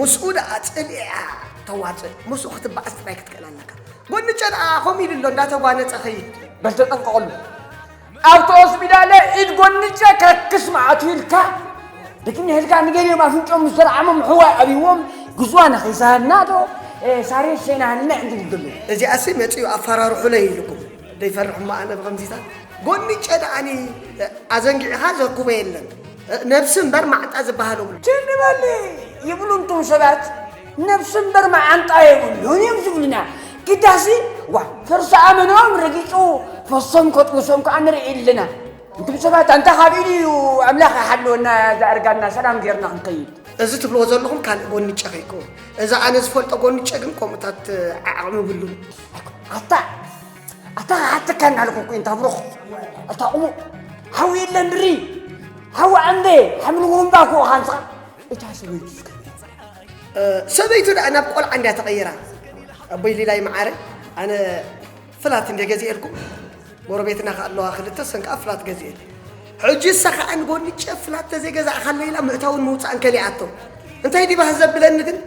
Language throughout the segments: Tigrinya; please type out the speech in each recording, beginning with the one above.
ምስኡ ደኣ ጽልኢ እያ ተዋጽእ። ምስኡ ክትበኣስ ጥራይ ክትክእል ኣለካ። ጎንጨ ደኣ ከምኡ ኢሉ ኣሎ፣ እንዳተጓነጸ ኸይድ። በል ተጠንቀቐሉ። ኣብቲ ሆስፒታል ኢድ ጎንጨ ከክስ መዓቱ ኢልካ፣ ደቂ ንሕልካ ንገሊኦም ኣፍንጮም ምስ ተረዓሞም ሕዋይ ኣብይዎም፣ ግዝዋ ነኺሳና ዶ፣ እ፣ ሳሬት ሸይናሃልና እንድብል ዘሎ። እዚኣሲ መጺኡ ኣፈራርሑለይ ኢልኩም። ዘይፈርሕ እሞ ኣነ ብኸምዚታት። ጎንጨ ደኣኒ ኣዘንጊዕኻ ዘኩቦ የለን። ነብሲ እምበር ማዕንጣ ዝበሃል የብሉ። ችኒ በሊ ይብሉ እንቱም ሰባት፣ ነብሲ እምበር መዓንጣ የብሉን እዮም ዝብሉና። ግዳሲ፣ ዋ፣ ፈርሲ ኣመኖም ረጊጹ ፈሶም ከጥብሶም ከኣ ንርኢ ኣለና። እንቱም ሰባት፣ ኣንታ ካብ ኢዱ እዩ ኣምላኽ ይሓልወና፣ እዛ እርጋንና ሰላም ጌርና ክንከይድ። እዚ ትብልዎ ዘለኹም ካልእ ጎንጨ ከይከውን። እዚ ኣነ ዝፈልጦ ጎንጨ ግን ከምኡታት ዓቕሚ የብሉን። ኣታ፣ ኣታ ክሓተካ እናልኩ እኮ እንታ ብሩኽ። ኣታ ቁሙ። ሓዊ የለን ድሪ። ሓዊ ኣንደ፣ ሓምሊ ጉሩምባ እኮ ኢኻ ንስኻ። እታ ሰበይቱ እስከ እ፣ ሰበይቱ ደኣ ናብ ቆልዓ እንድያ ተቐይራ። ኣቦይ ሊላይ መዓረ፣ ኣነ ፍላት እንድየ ገዚኤልኩም። ጎረቤትና ከኣ ኣለዋ ክልተ፣ ሰን ከኣ ፍላት ገዚኤን። ሕጂ እሳ ከኣ ንጎንጨ ፍላት ተዘይገዛእካለይ ኢላ ምእታውን ምውጻእን ከሊኣቶ። እንታይ ዲባ ዘብለኒ ግን?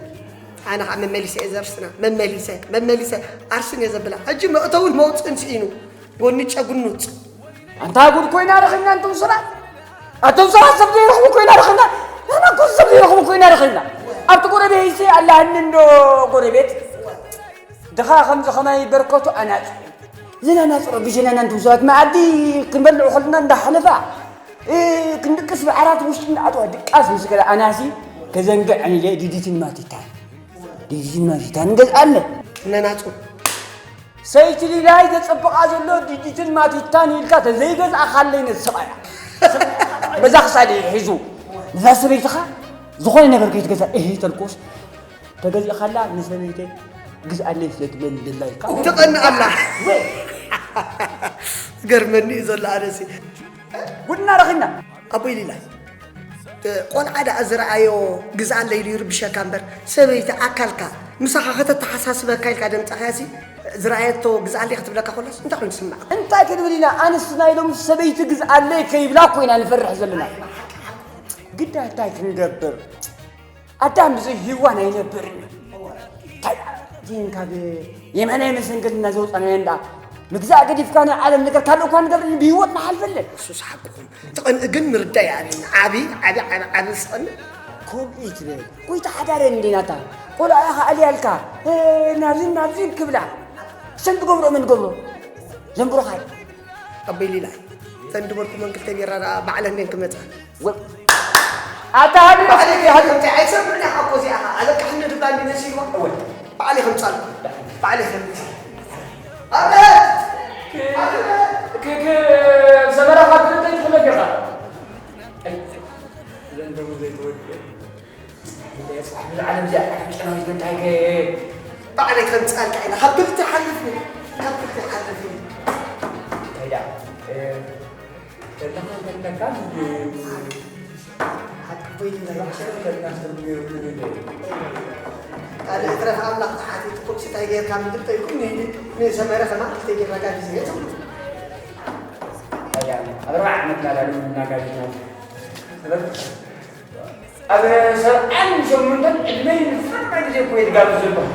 ኣነ ከኣ መመሊሰ እየ ዘርስና፣ መመሊሰ፣ መመሊሰ ኣርስን እየ ዘብላ። ሕጂ መእተውን መውጽእን ስኢኑ፣ ጎንጨ ጉኑጽ። ኣንታ ጉድ ኮይና ረኺብና፣ ኣንቱም ሰባት። ኣንቱም ሰባት ሰብ ዘይረኽቡ ኮይና ረኺብና። ንሕና እኮ ሰብ ዘይረኽቡ ኮይና ረኺብና። ኣብቲ ጎረቤት ኣላህኒ እንዶ ጎረቤት። ድኻ ከምዚ ኸማይ በርከቱ ኣናጺ። እዘን ኣናጺ ረቢሸናና፣ ኣንቱም ሰባት መኣዲ ክንበልዕ ከለና እንዳሓለፋ፣ እ፣ ክንድቅስ ብዓራት ውሽጢ እንዳኣተዋ ድቃስ ምስ ገለ ኣናሲ ከዘንግዕ ዕኒለ ዲዲትን ማቲታን። ዲዲትን ማቲታን ንገዝኣለን። ነናጹ። ሰይቲ ሊላይ ዘጸብቓ ዘሎ ዲዲትን ማቲታን ኢልካ ተዘይገዝኣኻለይ ነዚ ሰብኣያ። በዛ ክሳዲ ሒዙ። ነዛ ሰበይትኻ ዝኾነ ነገር ከይትገዛ እህ ተልኮስ። ተገዚእካላ ንሰበይተይ ግዝኣለይ ስለ ትብለኒ ደላ ኢልካ። ትቐንእ ኣላ። ገርመኒ እዩ ዘሎ ኣነሲ። ጉድና ረኺብና። ኣቦይ ሊላይ፣ ቆልዓ ደኣ ዝረኣዮ ግዝኣለይ ኢሉ ይርብሸካ እምበር፣ ሰበይቲ ኣካልካ ምሳኻ ከተተሓሳስበካ ኢልካ ደምጻኻያሲ፣ ዝረኣየቶ ግዝኣለይ ክትብለካ ከሎስ እንታይ ኮይኑ ትስምዓካ? እንታይ ክንብል ኢና? ኣንስትና ኢሎም ሰበይቲ ግዝኣለይ ከይብላ እኮ ኢና ንፈርሕ ዘለና። ግዳ እንታይ ክንገብር? ኣዳም ብዘይ ሂዋን ኣይነብርን። እንታይ ዚን ካብ የማናይ መሰንገልና ዘውፃናዮ እንዳ ምግዛእ ገዲፍካ ናይ ዓለም ነገር ካልእ እኳ ንገብር ብህይወት ንሓልፈለን። እሱስ ሓቅኹም። እቲ ቅንኢ ግን ምርዳእ ይኣብየኒ። ዓቢ፣ ዓቢ፣ ዓቢ፣ ዓቢ ዝስቐኒ። ከምኡ ትብል። ጎይታ ሓዳረ እንዲ ናታ። ቆልዓ ኢኻ ኣልያልካ። እ፣ ናብዚን ናብዚን ክብላ። ሰን ትገብሮ መን ትገብሮ? ዘንብሮኻ። ኣቦይ ሊላይ። እተን ድበልኩመን ክልተ ቢራ ደኣ ባዕለን ድየን ክመጻ? ወ-፣ ኣታ ሃድም ባዕለይ ባዕለይ ከምቲ ኣይሰምዕን ኢኻ እኮ እዚኣ ኸኣ። ኣለቃሕኒ ድብላ እንዲ መሲልዋ። እወ። ባዕለይ ከምጻልኩ። ባዕለይ ከምጻ። ኣቤት! ክ-፣ ኣቤት! ክ-፣ ክ-፣ ሰመራ ካብ ክልተ ትኽለፍ ኢኻ። ኣይ፣ ዘንድሮ ዘይተወድአ። እንታይ ጽባሕ ብዛ ዓለም እዚኣ ኣፍንጫና ወይስ እንታይ ከ-? ባዕለይ ከምጻልካ ኢና። ካብ ክልተ ሓልፍ እዩ። ካብ ክልተ ሓልፍ እዩ። እንታይ ደኣ? እ፣ ከለኻ ከለካ እንዲ-፣ ሓቂ ኮይኒ ናይ ባዕሰብ ከለካ ትርጉም የብሉን እዩ። ካልእ ትረፍ ኣምላኽ ተሓቲትኩም እንታይ ጌርካ ምድር ጠይቁም ኒ-፣ ኒ-፣ ንሰመረ ከማን ክልተ ጌርካ ጋቢዘ ትብሉ። ኣያ፣ ኣብ ኣርባዓ ዓመት ናላሉ እናጋቢዝና። ስለዚ ኣብ ሰብዓን ሸሞንተን ዕድመይ ንፈለማ ግዜ እኮ እየ ዝጋብዝ ዘለኹ።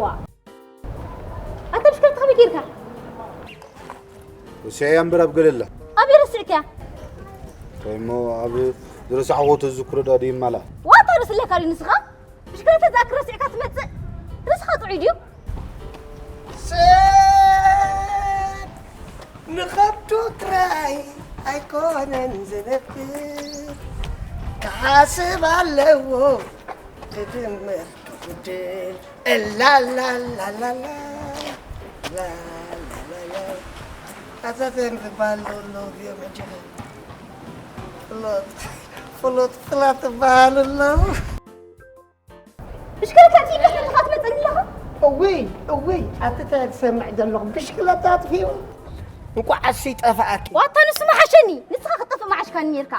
ዋ። ኣታ ብሽክለታ ከመይ ጌርካ? ረሲዐያ እምበር ኣብ ገለላ። ኣበይ ረሲዕካያ? እንታይ እሞ ኣብ ዝረሳዕዎ ተዝክሮ ዳ ድዩ ይማላ? ዋታ ርእሲ ኣለካ ድዩ ንስኻ? ብሽክለታ ዝኣክል ረሲዕካ ትመጽእ? ርእስኻ ጥዑይ ድዩ? ሰብ ንኸብዱ ጥራይ ኣይኮነን ዝነብር፣ ክሓስብ ኣለዎ ክድምር ክጉድል። ላላላላላ፣ ላላላላ። ኣታ እንታይ ምባል ኣለዎ እዚኦም ሕጂ ኸ? ፍሉጥ፣ ፍሉጥ ፍላት እበሃል ኣለዉ። ብሽክለታ ኣጥፊእካ ከለኻ ትመጸኒ ኣለኻ? እውይ፣ እውይ፣ ኣቲ እንታይ ትሰምዕ ዘለኹ? ብሽክለታ ኣጥፊኡ? እንቋዕ ኣሱ ይጠፍኣኪ። ዋታ ንሱ መሓሸኒ፣ ንስኻ ክትጠፍእ መዓሽካኒ ኔርካ።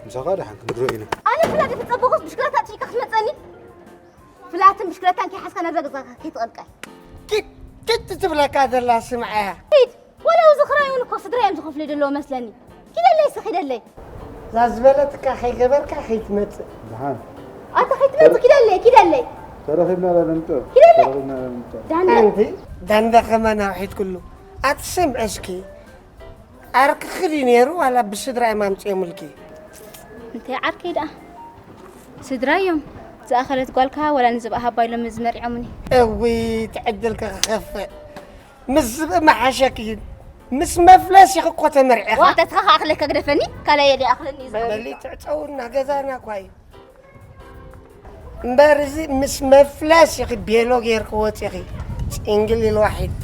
ምሳኻ ደሓን ክንድሮ ኢና። ኣነ ፍላጥ የተጸበኹስ ብሽክለታ ኣጥፊእካ ክትመጸኒ? ፍላትን ብሽክለታን ከይሓዝካ ናብዛ ገዛኻ ከይትቐልቀል። ኪድ፣ ኪድ ትብለካ ዘላ ስምዓያ። ኪድ፣ ወላ እዚ ክራይ እውን እኮ ስድራ እዮም ዝኸፍሉ ዘለዉ መስለኒ። ኪደለይ እስኪ ኪደለይ። እዛ ዝበለትካ ከይገበርካ ከይትመጽእ። ደሓን። ኣታ ከይትመጽእ ኪደለይ፣ ኪደለይ። ተረኺብና ዳ ንምጽእ። ኪደለይ። ተረኺብና ዳ ንምጽእ። ዳንደ። ኣንቲ ዳንደ ከማን ኣውሒድክሉ። ኣትስምዒ እስኪ። ዓርክኺ ድዩ ነይሩ ዋላ ብስድራ እዮም ኣምጺኦምልኪ? እንታይ ዓርከይ ደኣ? ስድራ እዮም። ዝኣኸለት ጓልካ ዋላ ንዝብኣ ሃባ ኢሎም እዚ መሪዖምኒ። እውይ፣ ትዕድልኪ ክኸፍእ። ምስ ዝብኢ መሓሸኪ እዩ። ምስ መፍለሲኺ እኮ ተመርዒኻ። ዋተትኻ ክኣኽለካ ግደፈኒ፣ ካልኣይ የለ ይኣኽለኒ እዩ ዝኸውን። በሊ ትዕጸውና ገዛና እኳ እዩ። እምበር እዚ ምስ መፍለሲኺ ቤሎ ጌርኪ ወጺኺ። ጽንግል ኢልዋሒድ።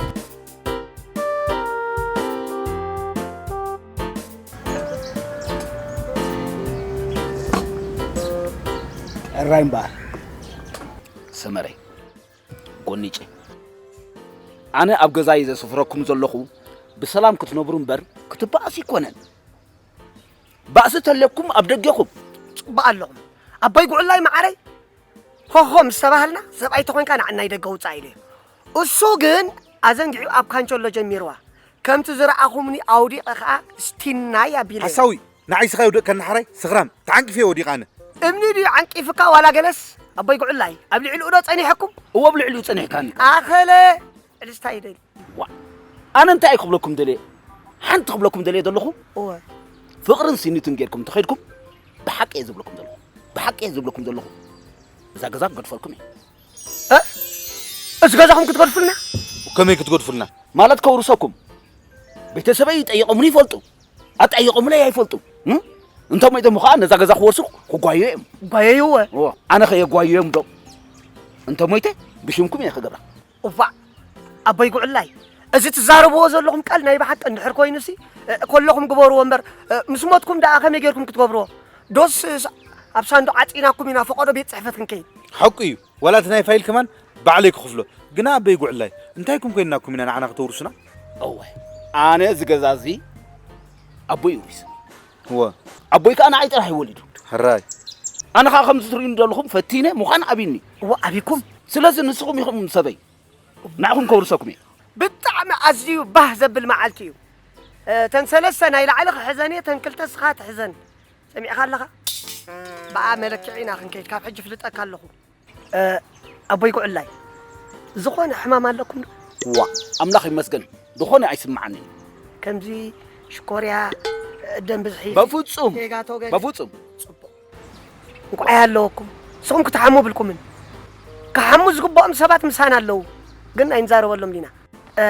ሕራይ እምበኣር። ሰመረይ፣ ጎኒጨ። ኣነ ኣብ ገዛይ ዘስፍረኩም ዘለኹ ብሰላም ክትነብሩ እምበር ክትበኣሱ ኣይኮነን። ባእሲ ተለኩም ኣብ ደገኹም። ጽቡቕ ኣለኹም። ኣቦይ ጉዕላይ መዓረይ፣ ሆሆ ምስ ተባህልና፣ ሰብኣይ ተኾንካ ንዓናይ ደገ ውጻእ ኢለዮ። እሱ ግን ኣዘንጊዑ ኣብ ካንቸሎ ጀሚርዋ። ከምቲ ዝረኣኹምኒ ኣውዲቐ ኸኣ ስቲናይ ኣቢለዮ። ሓሳዊ፣ ንዓይ ስኻ ይውደቀኒ ሓራይ፣ ስኽራም፣ ተዓንቂፈ ወዲቐ ኣነ። እምኒ ድዩ ዓንቂፍካ ዋላ ገለስ? ኣቦይ ጉዕላይ፣ ኣብ ልዕሊኡ ዶ ጸኒሐኩም? እወ፣ ኣብ ልዕሊኡ ጸኒሕካኒ። ኣኸለ፣ ዕልስታ ይደሊ። ዋ፣ ኣነ እንታይ ክብለኩም ደልየ? ሓንቲ ክብለኩም ደልየ ዘለኹ፣ እወ። ፍቕርን ሲኒትን ጌርኩም እንተኸይድኩም፣ ብሓቂ እየ ዝብለኩም ዘለኹ። ብሓቂ እየ ዝብለኩም ዘለኹ። እዛ ገዛ ክገድፈልኩም እየ። እ? እዚ ገዛኹም ክትገድፉልና? ከመይ ክትገድፉልና? ማለት ከውርሰኩም። ቤተሰበይ ጠይቖምኒ ይፈልጡ። ኣጠይቖምለይ ኣይፈልጡ። እም? እንተ ሞይቶም ኸዓ ነዛ ገዛ ክወርሱ ክጓዩ እዮም። ጓየይዎ? እወ፣ ኣነ ኸ የጓዩ እዮም ዶ? እንተ ሞይተ ብሽምኩም እየ ክገብራ። እዋእ፣ ኣቦይ ጉዕላይ፣ እዚ ትዛረብዎ ዘለኹም ቃል ናይ ብሓቂ እንድሕር ኮይኑሲ፣ እ፣ ከለኹም ግበርዎ እምበር፣ እ፣ ምስ ሞትኩም ደኣ ከመይ ጌርኩም ክትገብርዎ? ዶስ፣ እ፣ ስ-፣ ኣብ ሳንዱቕ ዓጺናኩም ኢና ፈቐዶ ቤት ጽሕፈት ክንከይድ? ሓቁ እዩ። ዋላ እቲ ናይ ፋይል ከማን ባዕለይ ክኽፍሎ። ግና ኣበይ ጉዕላይ፣ እንታይ ኢልኩም ኮይንናኩም ኢና ንዓና ክተውርሱና? እወ፣ ኣነ እዚ ገዛ እዚ ኣቦይ ይውርስ። እወ። ኣቦይ ከኣ ንዓይ ጥራሕ እዩ ወሊዱ። ሕራይ። ኣነ ከኣ ከምዚ ትርእዩኒ ዘለኹም ፈቲነ ምዃን ኣብይኒ። እወ፣ ኣብይኩም። ስለዚ ንስኹም ኢኹም ሰበይ። ንዕኹም ከውርሰኩም እየ። ብጣዕሚ ኣዝዩ ባህ ዘብል መዓልቲ እዩ። እ፣ ተን ሰለስተ ናይ ላዕሊ ክሕዘን እየ፣ ተን ክልተ እስኻ ትሕዘን። ሰሚዕኻ ኣለኻ? ብኣ መለክዒ ኢና ክንከይድ፣ ካብ ሕጂ ፍልጠካ ኣለኹ። እ፣ ኣቦይ ጉዕላይ፣ ዝኾነ ሕማም ኣለኩም ዶ? ዋ፣ ኣምላኽ ይመስገን፣ ዝኾነ ኣይስምዓንን። ከምዚ ሽኮርያ፣ ደም ብዝሒ፣ በፍጹም፣ ጌጋ ተወገደ? በፍጹም። ጽቡቕ። እንቋዕ ኣለወኩም። ንስኹም ክትሓሙ ብልኩምን። ክሓሙ ዝግብኦም ሰባት ምሳና ኣለዉ፣ ግን ኣይንዛረበሎም ዲና። እ፣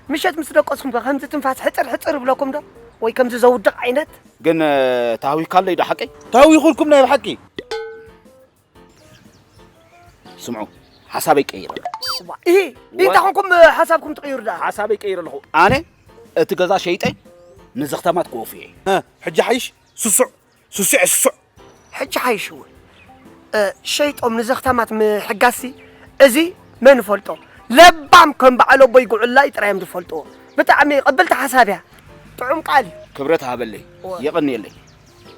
ምሸት ምስ ደቀስኩም ከ ከምዚ ትንፋስ ሕጽር ሕጽር ይብለኩም ዶ? ወይ ከምዚ ዘውድቕ ዓይነት? ግን፣ እ፣ ተሃዊካለይ ዶ ሓቀይ? ተሃዊኹልኩም ናይ ብሓቂ። ስምዑ፣ ሓሳበይ ቀይረ። እዋ፣ ኢሂ፣ እንታይ ኮንኩም ሓሳብኩም ትቕይሩ ደኣ? ሓሳበይ ቀይረ ኣለኹ። ኣነ እቲ ገዛ ሸይጠ ንዘኽታማት ክወፍዮ እየ። እ፣ ሕጂ ሓይሽ፣ ስሱዕ፣ ስሱዕ፣ ስሱዕ። ሕጂ ሓይሽ እውን፣ እ፣ ሸይጦም ንዘኽታማት ምሕጋዝሲ፣ እዚ መን ይፈልጦ? ለባም ከም በዓል ኣቦይ ጉዕላይ ጥራይ እዮም ዝፈልጥዎ። ብጣዕሚ ቅብልቲ ሓሳብ እያ። ጥዑም ቃል እዩ። ክብረት ሃበለይ። እዋ። የቐንየለይ።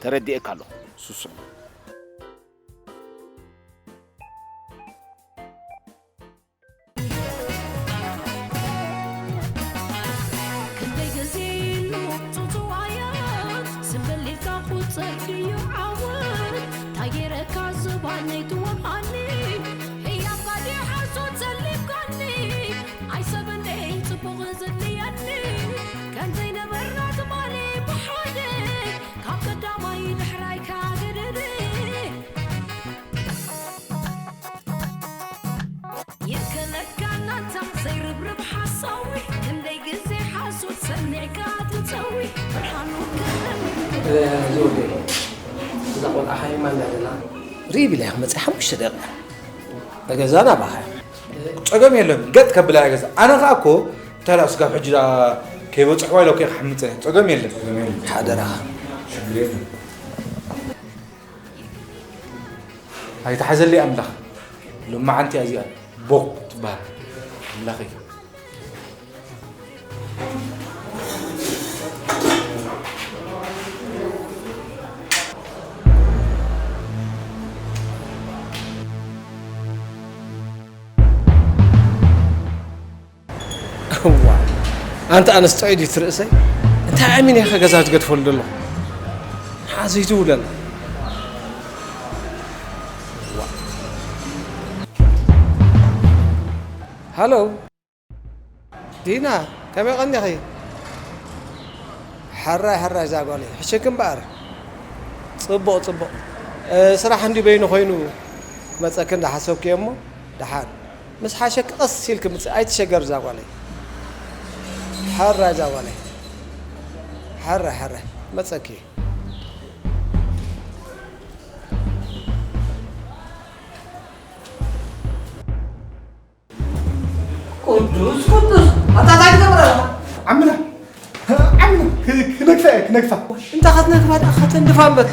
ተረዲኤካ ኣለኹ። ስሱዕ። ክንደይ ግዜ ኢሉ ጽውጽዋያት፣ ስምብል ኢልካ ቁጽር ድዩ ዓወት? እንታይ ገይረካ ዝባነይ ትወቕዓኒ? ህያብካ ድዩ ሓሶት ጸሊምካኒ? ኣይ ሰብ እንደ ጽቡቕ ዝድልየኒ፣ ከም ዘይነበርና ትማሊ ብሓደ፣ ካብ ቀዳማይ ንሕራይካ ገደደ። ይእከለካ ናታ ዘይርብርብ ሓሳዊ፣ ክንደይ ግዜ ሓሶት ሰሚዕካ ትጸዊ፣ ብርሃኑ ክረም። እዚ ወደይ፣ እዛ ቆልዓ ሓይማ እንዳደላ ርኢ ቢላ እያ ክመጽእ ሓሙሽተ ደቂቃ። ገዛ ናባኻ። ጸገም የለን፣ ገጥ ከብላ እያ ገዛ። ኣነ ኸኣ እኮ፣ እንታይ ደኣ ስጋብ ሕጂ ደኣ ከይበጽሕዋ ኢለ እኮ እየ ክሓምጸ። ጸገም የለን። ሓደራኻ። ሽግር የለን። ኣይትሓዘለይ ኣምላኽ። ሎማዓንቲ እያ እዚኣ ቦቕ ትበሃል። ኣምላኸይ። እዋ፣ ኣንታ ኣነስ ጥዑይ ድዩ እቲ ርእሰይ? እንታይ ኣሚነ ኢኸ ገዛ ትገድፈሉ ዘለኹ? ንዓ ዘይትውለና። እዋ። ሃሎ። ዲና፣ ከመይ ቀኒኺ? ሕራይ፣ ሕራይ እዛ ጓለይ። ሕሸኪ እምበኣር። ጽቡቕ፣ ጽቡቕ። እ፣ ስራሕ እንድዩ በይኑ ኮይኑ ክመጸኪ እንዳሓሰብኩ እየ እሞ፣ ደሓን። ምስ ሓሸኪ ቀስ ኢልኪ ምጽእ፣ ኣይትሸገር እዛ ጓለይ። ሕራይ እዛ ጓለይ። ሕራይ፣ ሕራይ። መጸኪ። ቅዱስ፣ ቅዱስ። ኣታ እንታይ ትገብር ኣለኻ? ዓምና፣ ዓምና፣ ክ-፣ ክነግፋ እየ፣ ክነግፋ። እንታይ ክትነግፋ ደኣ? ከተንድፋ እምበር።